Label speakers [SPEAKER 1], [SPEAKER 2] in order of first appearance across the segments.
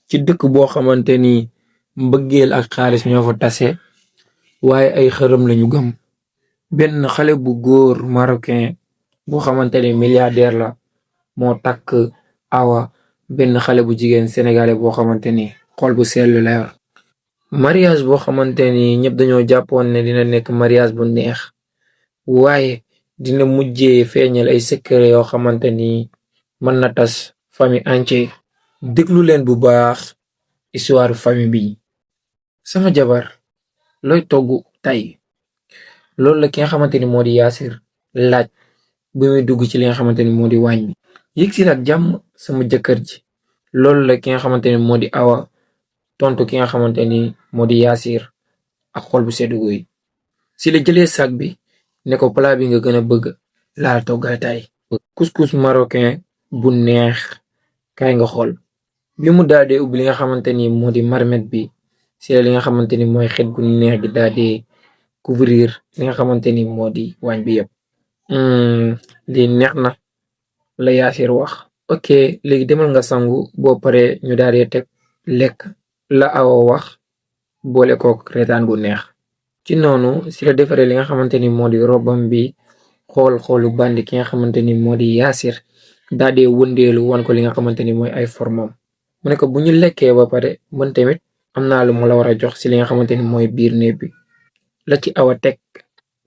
[SPEAKER 1] ci dëkk boo xamante ni mbëggeel ak xaalis ñoo fa tase waaye ay xërëm lañu gëm benn xale bu góor marocain boo xamante ni milliardaire la moo takk awa benn xale bu jigéen sénégalais boo xamante ni xol bu sell la yor mariage boo xamante ni ñëpp dañoo jàppoon ne dina nekk mariage bu neex waaye dina mujjee feeñal ay secret yoo xamante ni mën na tas famille entière déglu leen bu baax histoire famille bi sama jabar looy togg tey loolu la ki nga xamante ni moo di Yaasir laaj bi muy dugg ci li nga xamante ni moo di waañ bi yëg si ak jàmm sama jëkkër ji loolu la ki nga xamante ni moo di awa tontu ki nga xamante ni moo di Yaasir ak xol bu seddu guy si la jëlee sac bi ne ko plat bi nga gën a bëgg laa toggal tey couscous marocain bu neex kaay nga xool bi mu daadee ubbi li nga xamante ni moo di marmite bi si la li nga xamante ni mooy xet gu neex gi daadee couvrir li nga xamante ni moo di waañ bi yëpp lii neex na la Yaasir wax ok léegi demal nga sangu boo paree ñu daadee teg lekk la awa wax boole kook reetaan gu neex ci noonu si la defaree li nga xamante ni moo di robam bi xoolu bandi ki nga xamante ni moo di Yaasir daadee wëndeelu wan ko li nga xamante ni mooy ay formam mu ne ko bu ñu lekkee ba pare man tamit am naa lu ma la war a jox si li nga xamante ni mooy biir néeg bi la ci awa teg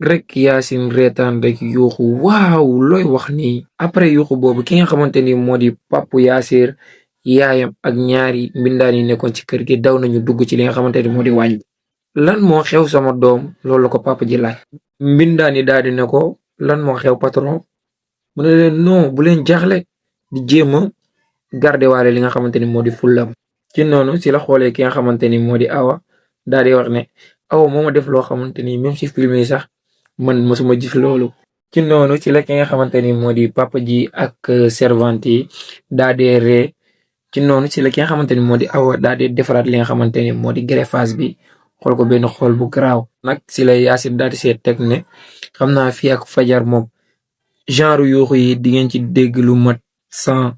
[SPEAKER 1] rek Yaasin reetaan rek yuuxu waaw looy wax nii après yuuxu boobu ki nga xamante ni moo di papu Yaasir yaayam ak ñaari mbindaan yi nekkoon ci kër gi daw nañu dugg ci li nga xamante ni moo di waañ bi lan moo xew sama doom loolu la ko papa ji laaj mbindaan yi daal di ne ko lan moo xew patron mu ne leen non bu leen jaaxle di jéem a garder waale li nga xamante ni moo di fullam ci noonu si la xoolee ki nga xamante ni moo di awa daal di wax ne awa moo ma def loo xamante ni même si film yi sax man mosuma gis loolu ci noonu ci la ki nga xamante ni moo di papa ji ak servante yi daal di ree ci noonu ci la ki nga xamante ni moo di awa daal di defaraat li nga xamante ni moo di greffage bi xool ko benn xool bu garaaw nag si la Yaasir daal di seet teg ne xam naa fii ak fajar moom genre yuuxu yi di ngeen ci dégg lu mat 100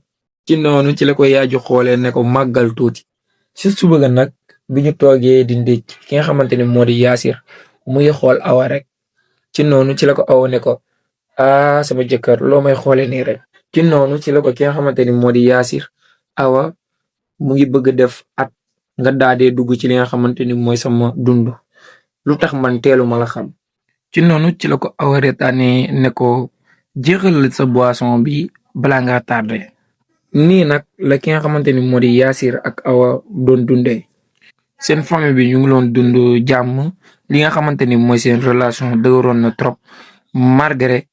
[SPEAKER 1] ci noonu ci la ko yaaju xoolee ne ko màggal tuuti ci suba ga nag bi ñu toogee di ndéj ki nga xamante ni moo di Yaasir muy xool awa rek ci noonu ci la ko awa ne ko sama jëkkër loo may xoole nii rek ci noonu ci la ko ki nga xamante ni moo di Yaasir awa mu ngi bëgg def at nga daadee dugg ci li nga xamante ni mooy sama dund lu tax man teelu ma la xam ci noonu ci la ko awa reetaane ne ko jeexal sa boisson bi balaa ngaa tardé nii nag la ki nga xamante ni moo di Yaasir ak awa doon dundee seen famille bi ñu ngi doon dund jàmm li nga xamante ni mooy seen relation dëgëroon na trop malgré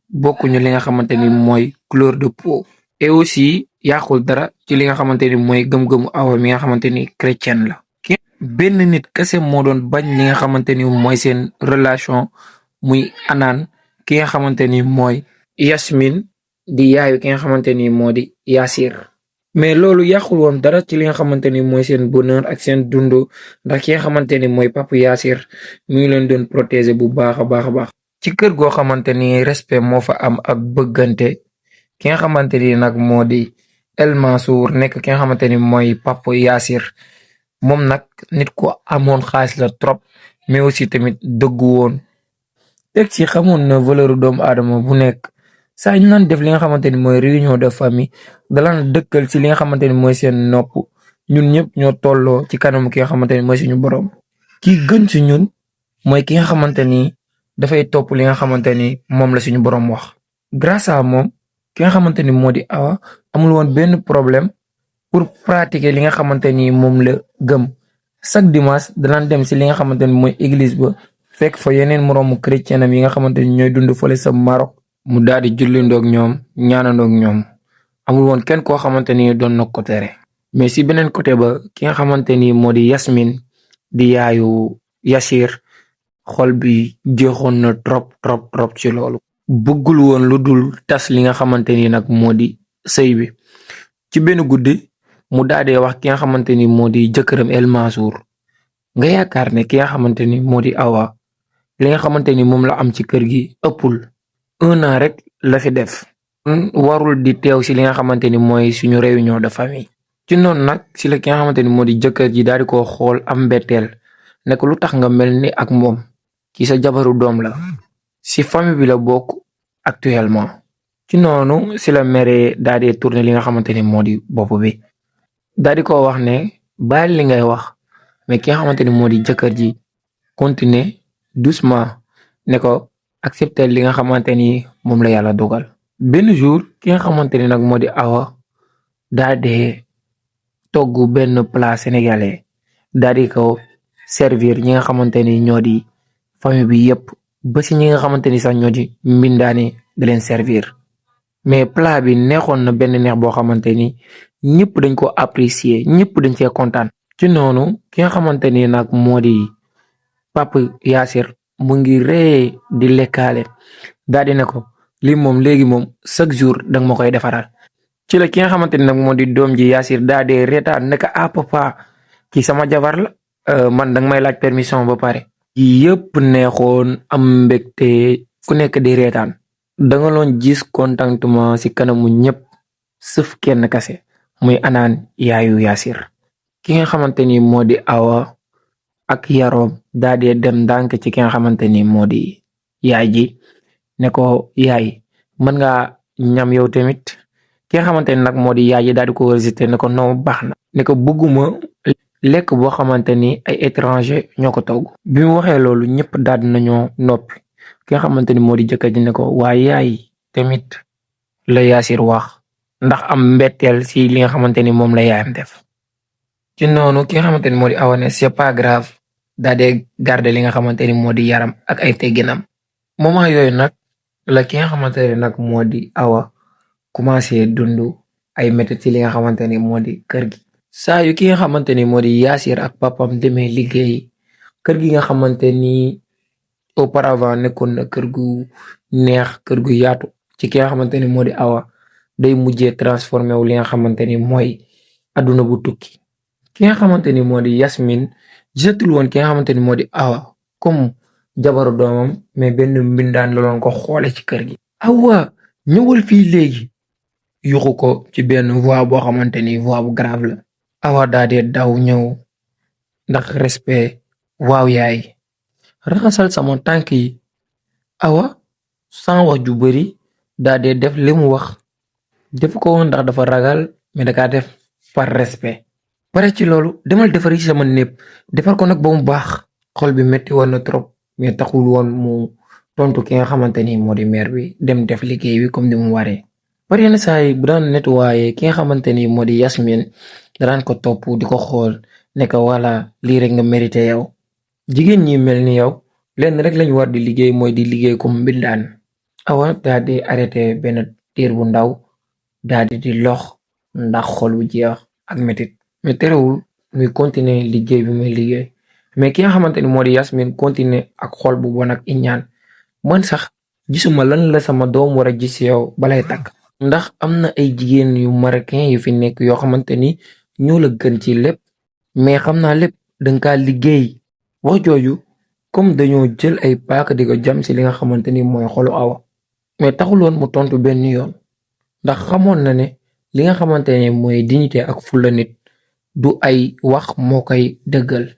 [SPEAKER 1] bokkuñu li nga xamante ni mooy couleur de peau et aussi yàqul dara ci li nga xamante ni mooy gëm-gëmu awa mi nga xamante ni chrétienne la benn nit kese moo doon bañ li nga xamante ni mooy seen relation muy anaan ki nga xamante ni mooy Yasmin di yaayu ki nga xamante ni moo di Yaasir mais loolu yàqul woon dara ci li nga xamante ni mooy seen bonheur ak seen dund ndax ki nga xamante ni mooy papa Yaasir mi ngi leen doon protéger bu baax a baax a baax ci kër goo xamante ni respect moo fa am ak bëggante ki nga xamante ni nag moo di El Mansour nekk ki nga xamante ni mooy papa Yaasir moom nag nit ku amoon xaalis la trop mais aussi tamit dëggu woon teg ci xamoon na valeur doomu aadama bu nekk saa ñu naan def li nga xamante ni mooy réunion de famille dalaan dëkkal ci li nga xamante ni mooy seen nopp ñun ñëpp ñoo tolloo ci kanamu ki nga xamante ni mooy suñu borom ki gën ci ñun mooy ki nga xamante ni dafay topp li nga xamante ni moom la suñu borom wax grâce à moom ki nga xamante ni moo di awa amul woon benn problème pour pratiquer li nga xamante ni moom la gëm chaque dimanche danaan dem ci li nga xamante ni mooy église ba fekk fa yeneen moroomu chrétien am yi nga xamante ni ñooy dund fële sa Maroc mu daal di jullindoog ñoom ñaanandoog ñoom amul woon kenn koo xamante ni doon na ko tere mais si beneen côté ba ki nga xamante ni moo di Yasmin di yaayu Yaasir xol bi jeexoon na trop ci loolu bëggul woon lu dul tas li nga xamante ni nag moo di sëy bi ci benn guddi mu daadee wax ki nga xamante ni moo di jëkkëram El Mansour nga yaakaar ne ki nga xamante ni moo di awa li nga xamante ni moom la am ci kër gi ëppul 1 an rek la fi def warul di teew si li nga xamante ni mooy suñu réunion de famille. ci noonu nag si la ki nga xamante ni moo di jëkkër ji daal di koo xool am mbetteel ne ko lu tax nga mel ni ak moom ki sa jabaru doom la si famille bi la bokk actuellement. ci noonu si la mere daal di tourner li nga xamante ni moo di bopp bi daal di ko wax ne bàyyi li ngay wax mais ki nga xamante ni moo di jëkkër ji continuer doucement ne ko accepter li nga xamante ni moom la yàlla dogal. benn jour ki nga xamante ni nag moo di Awa daal di togg benn plat sénégalais daal di ko servir ñi nga xamante ni ñoo di famille bi yëpp ba si ñi nga xamante ni sax ñoo di mbindaani da leen servir mais plat bi neexoon na benn neex boo xamante ni ñëpp dañ ko apprécier ñëpp dañ cee kontaan. ci noonu ki nga xamante ni nag moo di Papa Yaasir mu ngi ree di lekkaale daal di ne ko lii moom léegi moom chaque jour danga ma koy defaral. ci la ki nga xamante ni nag moo di doom ji Yaasir daal di reetaan ne ko ah papa kii sama jabar la man danga may laaj permission ba pare. yëpp neexoon am mbégte ku nekk di reetaan danga loon gis contentement si kanamu ñëpp sëf kenn kase muy anaan yaayu Yaasir. ki nga xamante ni moo di Awa ak yaroom daal di dem ndànk ci ki nga xamante ni moo di yaay ji ne ko yaay mën nga ñam yow tamit. ki nga xamante ni nag moo di yaay ji daal di ko résister ne ko non baax na ne ko bëgguma lekk boo xamante ni ay étranger ñoo ko togg. bi mu waxee loolu ñëpp daal di nañoo noppi ki nga xamante ni moo di jëkkër ji ne ko waaye yaay tamit la Yaasir wax ndax am mbetteel si li nga xamante ni moom la yaayam def. ci noonu ki nga xamante ni moo di Awa ne c'est pas grave daal di garder li nga xamante ni moo di yaram ak ay tegginam. moment yooyu nag la ki nga xamante ni nag moo di Awa commencé dund ay métti ci li nga xamante ni moo di kër gi. saa yu ki nga xamante ni moo di Yaasir ak papam demee liggéey kër gi nga xamante ni auparavant nekkoon na kër gu neex kër gu yaatu ci ki nga xamante ni moo di Awa day mujjee transformé wu li nga xamante ni mooy adduna bu tukki. ki nga xamante ni moo di Yasmin gisatul woon ki nga xamante ni moo di Awa comme jabaru doomam mais benn mbindaan la doon ko xoole ci kër gi. Awa ñëwal fii léegi yuxu ko ci benn voix boo xamante ni voix bu grave la. Awa daa dee daw ñëw ndax respect waaw yaay raxasal sama tànk yi. Awa sans wax ju bari daa dee def li mu wax def ko woon ndax dafa ragal mais dakaa def par respect. pare ci loolu demal defar yi sama népp defar ko nag ba mu baax. xol bi metti woon na trop mais taxul woon mu tontu ki nga xamante ni moo di mère bi dem def liggéey bi comme ni mu waree. par yenn saa yi bu daan nettoyé ki nga xamante ni moo di Yasmin daan ko topp di ko xool ne ko wala lii rek nga mérité yow. jigéen ñi mel ni yow lenn rek lañu war di liggéey mooy di liggéey comme mbindaan. Awa daal di arrêté benn tiir bu ndaw daal di lox ndax xol bu jeex ak métit mais terewul muy continuer liggéey bi muy liggéey. mais ki nga xamante ni moo di Yasmin continuer ak xol bu bon ak iñaan man sax gisuma lan la sama doom war a gis yow balay takk. ndax am na ay jigéen yu marocain yu fi nekk yoo xamante ni ñoo la gën ci lépp mais xam naa lépp danga kaa liggéey. wax jooju comme dañoo jël ay paaka di ko jam si li nga xamante ni mooy xolu Awa mais taxuloon mu tontu benn yoon ndax xamoon na ne li nga xamante ne mooy dignité ak fulla nit du ay wax moo koy dëggal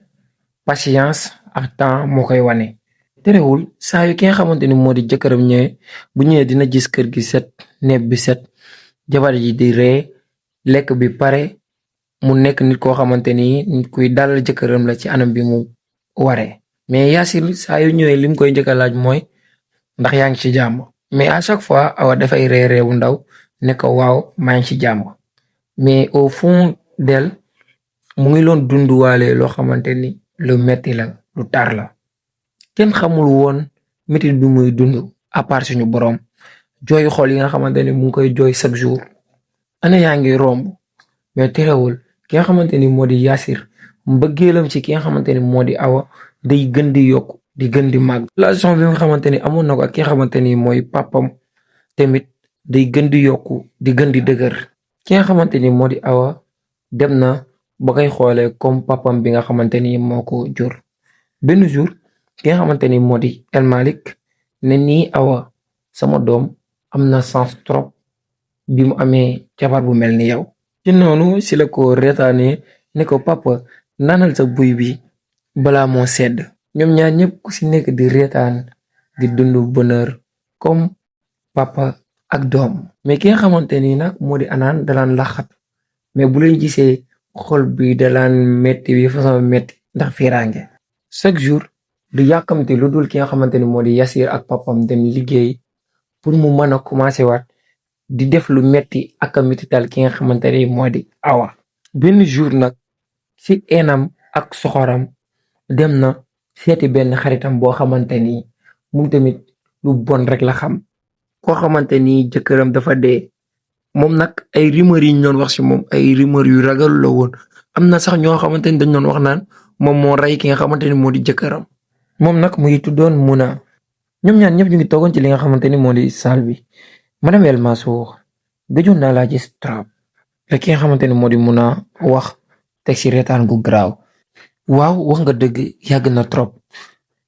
[SPEAKER 1] patience ak temps moo koy wane. terewul saa yu ki nga xamante ni moo di jëkkëram ñëwee bu ñëwee dina gis kër gi set neeb bi set jabar ji di ree lekk bi pare mu nekk nit koo xamante ni nit kuy dalal jëkkëram la ci anam bi mu waree. mais Yaasir saa yu ñëwee lim koy njëkk a laaj mooy ndax yaa ngi ci jàmm. mais à chaque fois Awa dafay ree ree bu ndaw ne ko waaw maa ngi ci jàmm mais au fond d'elle mu ngi loon dunduwaale loo xamante ni lu metti la lu tar la. kenn xamul woon métit bi muy dund à part suñu borom jooy xol yi nga xamante ni mu ngi koy jooy chaque jour. ana yaa ngi romb mais terewul ki nga xamante ni moo di Yaasir mbëggeelam ci ki nga xamante ni moo di Awa day gën di yokk di gën di màgg. relation bi nga xamante ni amoon na ko ak ki nga xamante ni mooy papam tamit day gën di yokku di gën di dëgër. ki nga xamante ni moo di Awa dem na ba koy xoolee comme papam bi nga xamante ni moo ko jur. benn jour ki nga xamante ni moo di El Malick ne nii Awa sama doom am na sens trop bi mu amee jabar bu mel ni yow. ci noonu si la ko reetaane ne ko papa naanal sa buy bi balaa moo sedd. ñoom ñaar ñëpp ku si nekk di reetaan di dund bonheur comme papa ak doom. mais ki nga xamante ni nag moo di anaan dalaan laxat mais bu leen gisee xol bi dalaan metti bi façon metti ndax fiiraange. chaque jour du yàkkamte lu dul ki nga xamante ni moo di Yasir ak papam dem liggéey pour mu mën a commencé waat di def lu metti ak a metital ki nga xamante ni moo di Awa. benn jour nag ci enam ak soxoram dem na seeti benn xaritam boo xamante ni moom tamit lu bon rek la xam. koo xamante ni jëkkëram dafa dee. moom nag ay rumeur yi ñu doon wax ci moom ay rumeur yu ragalu la woon. am na sax ñoo xamante ni dañ doon wax naan moom moo rey ki nga xamante ni moo di jëkkëram. moom nag mu ngi tuddoon Muna. ñoom ñaar ñëpp ñu ngi toogoon ci li nga xamante ni moo di salle bi. madame El Mansour gëjoon naa laa gis trop. la ki nga xamante ni moo di Muna wax teg ci reetaan gu garaaw. waaw wax nga dëgg yàgg na trop.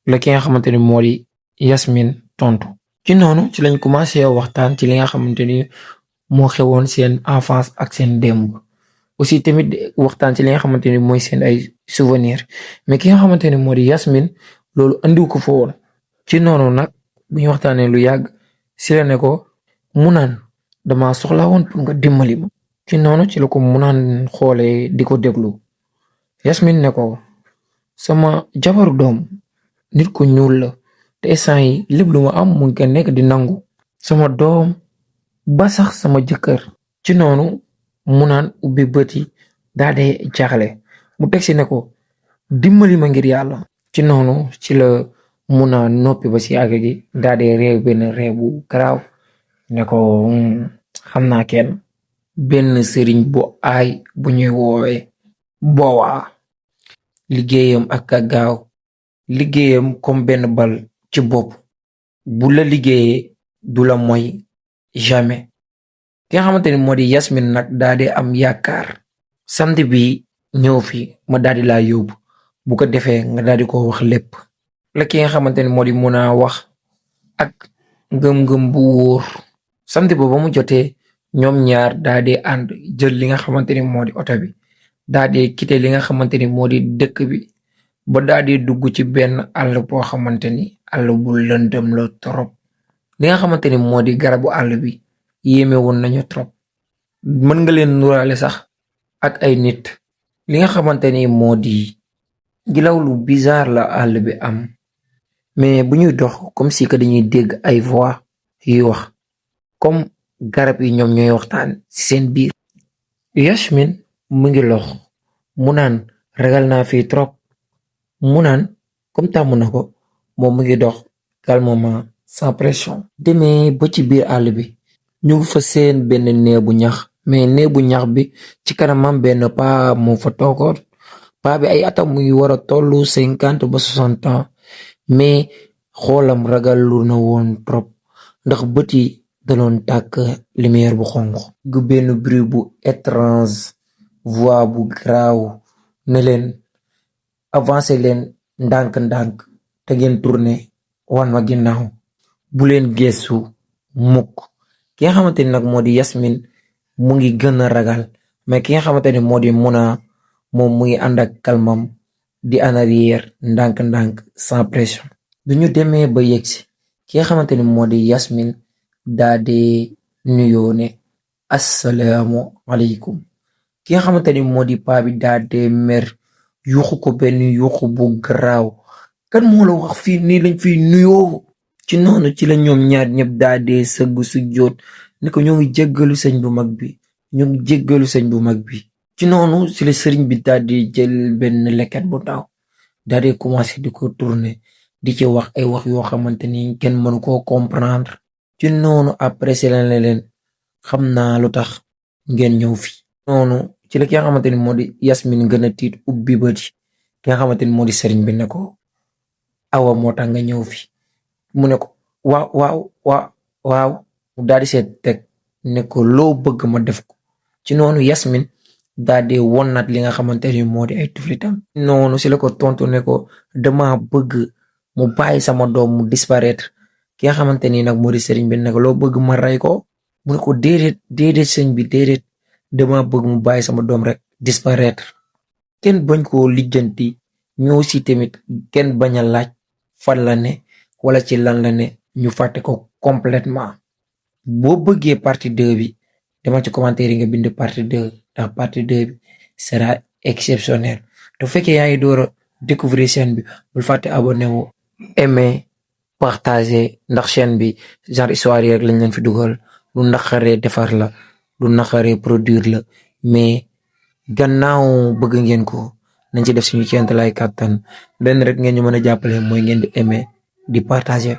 [SPEAKER 1] la ki nga xamante ni moo di Yasmin tontu. ci noonu ci lañ commencé waxtaan ci li nga xamante ni moo xewoon seen enfance ak seen démb. aussi tamit waxtaan ci li nga xamante ni mooy seen ay souvenir mais ki nga xamante ni moo di Yasmin loolu andiw ko fa woon. ci noonu nag bu ñu waxtaanee lu yàgg si la ne ko Munaan dama soxla woon pour nga dimbali ma. ci noonu ci la ko Munaan xoolee di ko déglu. Yasmin ne ko sama jabaru doom nit ku ñuul la te instant yi lépp lu ma am mu ngi nekk di nangu. sama doom ba sax sama jëkkër. ci noonu Munaan ubbi bët yi daa dee jaaxle mu teg si ne ko dimbali ma ngir yàlla. ci noonu ci la Munaan noppi ba si àgg gi daa dee réew benn réew bu garaaw ne ko xam naa kenn. benn sëriñ bu aay bu ñuy woowee boowaa. liggéeyam ak a gaaw. liggéeyam comme benn bal ci bopp. bu la liggéeyee du la moy jamais. ki nga xamante ni moo di Yasmin nag daa di am yaakaar. samedi bi ñëw fi ma daal di laa yóbbu bu ko defee nga daal di ko wax lépp. la ki nga xamante ni moo di mun a wax ak ngëm-ngëm bu wóor. samedi ba mu jotee ñoom ñaar daa di ànd jël li nga xamante ni moo di oto bi daa di quitté li nga xamante ni moo di dëkk bi ba daa di dugg ci benn àll boo xamante ni àll bu lëndëm la trop. li nga xamante ni moo di garabu àll bi yéeme woon nañu trop. mën nga leen nuraale sax ak ay nit. li nga xamante ni moo di gilaw lu bizarre la àll bi am mais bu ñuy dox comme si que dañuy dégg ay voix yuy wax comme garab yi ñoom ñooy waxtaan ci seen biir. Yasmin mu ngi lox Munaan ragal naa fii trop. Munaan comme tàmm na ko moom mu ngi dox calmement sans pression. demee ba ci biir àll bi ñu ngi fa seen benn néegu ñax mais néegu ñax bi ci kanamam benn paa moo fa toogoon. paa bi ay atam mu ngi war a tollu 50 ba 60 ans mais xoolam ragalu na woon trop ndax bët yi daloon tàkk lumière bu xonq. gu benn bruit bu étrange voix bu graaw ne leen avancé leen ndànk-ndànk te ngeen tourné wan ma ginnaaw bu leen geesu mukk. ki nga xamante ni nag moo di Yasmin mu ngi gën a ragal mais ki nga xamante ni moo di Muna moom mu ngi ànd ak kalmam di en arrière ndànk-ndànk sans pression. du ñu demee ba yegsi ki nga xamante ni moo di Yasmin daa di nuyoo ne assalaamu aleykum. ki nga xamante ni moo di paa bi daa di mer yuuxu ko benn yuuxu bu garaaw. kan moo la wax fii nii lañ fiy nuyoo. ci noonu ci la ñoom ñaar ñëpp daa di sëgg su jóot ne ko ñoo ngi jéggalu sëñ bu mag bi ñoo ngi jéggalu sëñ bu mag bi. ci noonu ci la sëriñ bi daal di jël benn leket bu ndaw daal di commencé di ko tourner di ci wax ay wax yoo xamante ni kenn mënu koo comprendre. ci noonu après ci la leen xam naa lu tax ngeen ñëw fi. noonu ci la ki nga xamante ni moo di Yasmin gën a tiit ubbi bëti ki nga xamante ni moo di sëriñ bi ne ko Awa moo tax nga ñëw fi. mu ne ko waaw mu daal di seet teg ne ko loo bëgg ma def ko. ci noonu Yasmin daal di wonnaat li nga xamante ni moo di ay tuflitam. noonu si la ko tontu ne ko dama bëgg mu bàyyi sama doom mu disparaître. ki nga xamante ni nag moo di sëriñ bi ne ko loo bëgg ma rey ko. mu ne ko déedéet sëñ bi déedéet dama bëgg mu bàyyi sama doom rek disparaître. kenn bañ koo lijjanti ñoo si tamit kenn bañ a laaj fan la ne wala ci lan la ne ñu fàtte ko complètement. boo bëggee partie 2 bi demal ci commentaire yi nga bind partie 2 ndax partie 2 bi sera exceptionnel. te fekkee yaa ngi door a découvrir chaîne bi bul fàtte abonné wu aimer partager ndax chaîne bi genre histoire yi rek lañ leen fi dugal lu naqaree defar la lu naqaree produire la mais gannaaw bëgg ngeen ko nañ ci def suñu kéemtalaay kàttan lenn rek ngeen ñu mën a jàppale mooy ngeen di aimer di partager.